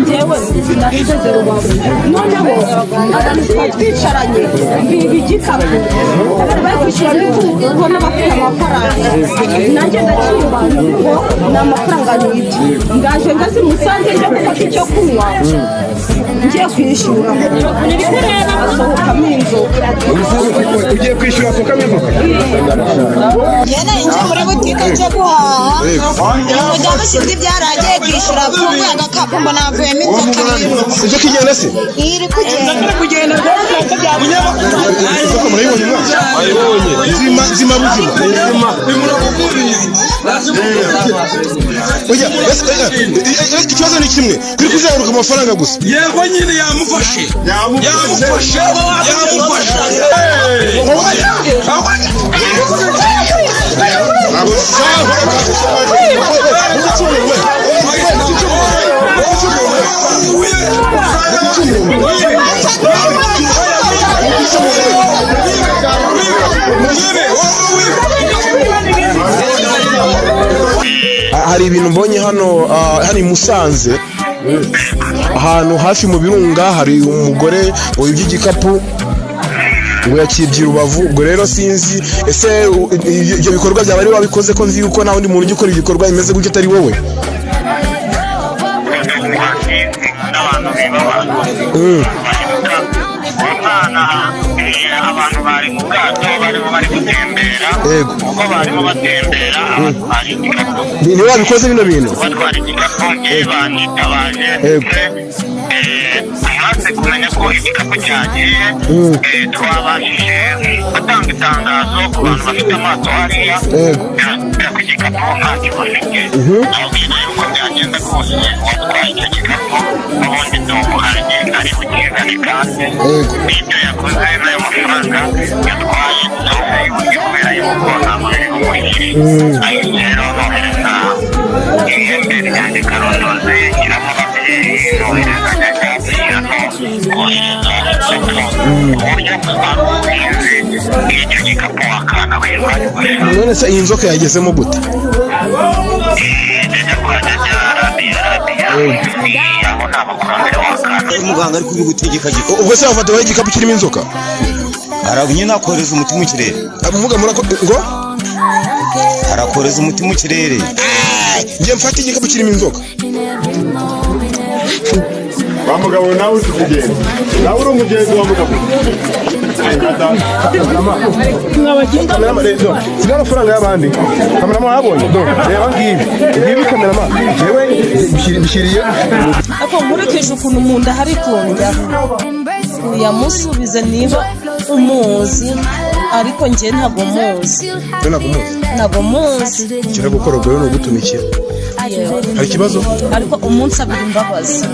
Njyewe nageze Rubavu, noneho abantu twari twicaranye biba igikapu. Abantu bari kwishyura, ndi kubona bafite amafaranga, nanjye ndakiba ngo ni amafaranga nibye. Ndaje ngaze i Musanze, njya gufata icyo kunywa, ngiye kwishyura asohokamo inzoga. Ugiye kwishyura asohokamo inzoga? Njye nari nje muri butike nje guhaha. Umudamu sinzi ibyari agiye kwishyura, afunguye agakapu mbona havuyemo inzoka iriruka. Inzoka igenda se? Iri kugenda. Inzoka murayibonye mwana? Nzima, nzima, buzima. Oya, ikibazo ni kimwe, kuri kuzenguruka amafaranga gusa. Yego nyine, yamufashe, yamufashe, yamufashe. Hari ibintu mbonye hano, hano i Musanze, ahantu hafi mu Birunga, hari umugore wibye igikapu ngo yakibye i Rubavu. Ubwo rero sinzi, ese ibyo bikorwa byaba ari wabikoze, ko nzi yuko nta wundi muntu ujya ukora ibikorwa bimeze gutyo atari wowe? N'abantu biba abantu umwana, abantu bari mu bwato, barimo bari gutembera. Ubwo barimo batembera, abatwara igikapu. Ni wabikoze bino bintu? Batwara igikapu, ngewe banyitabaje. Ndetse amaze kumenya ko igikapu cyagiye, twabashije gutanga itangazo ku bantu bafite amato hariya. Biratubwira ko igikapu ntacyo bafite. Ababwira yuko byagenda kose uwatwaye icyo gikapu ubundi tumuhanye ari bukizane, kandi n'ibyo yakoze n'ayo mafaranga yatwaye tuzayibuke, kubera yuko ntabwo biri bumuhire. Ayo rero nohereza ihembe ryanjye karondoze, shyiramo ababyeyi, nohereza nyanya, shyiramo kohereza isoko ku buryo bw'ubuhinzi icyo gikapu wakana we. None se iyi nzoka yagezemo gute? Njya kwa nyanya rabiya rabiya, aho ni abakurambere wakana. Muganga ari kubigutegeka giko. Ubwo se wafata wowe igikapu kirimo inzoka? Nyine akohereza umuti mu kirere. Muvuga murako ngo Arakohereza umuti mu kirere. Njye mfate igikapu kirimo inzoka? Wa mugabo, nawe uzi kugenda, nawe uri umugenzi wa mugabo. Kamerama rero, siga amafaranga y'abandi. Kamerama wabonye, do reba ngibi ngibi. Kamerama, jewe bishyiriye. Ariko nkurikije ukuntu mu nda hari kundya, uyamusubize niba umuzi, ariko njye ntabwo muzi. We ntabwo umuzi? Ntabwo muzi. Icyo gukora ubwo rero ni ugutumikira. Yewe. Hari ikibazo? Ariko umunsi abiri imbabazi.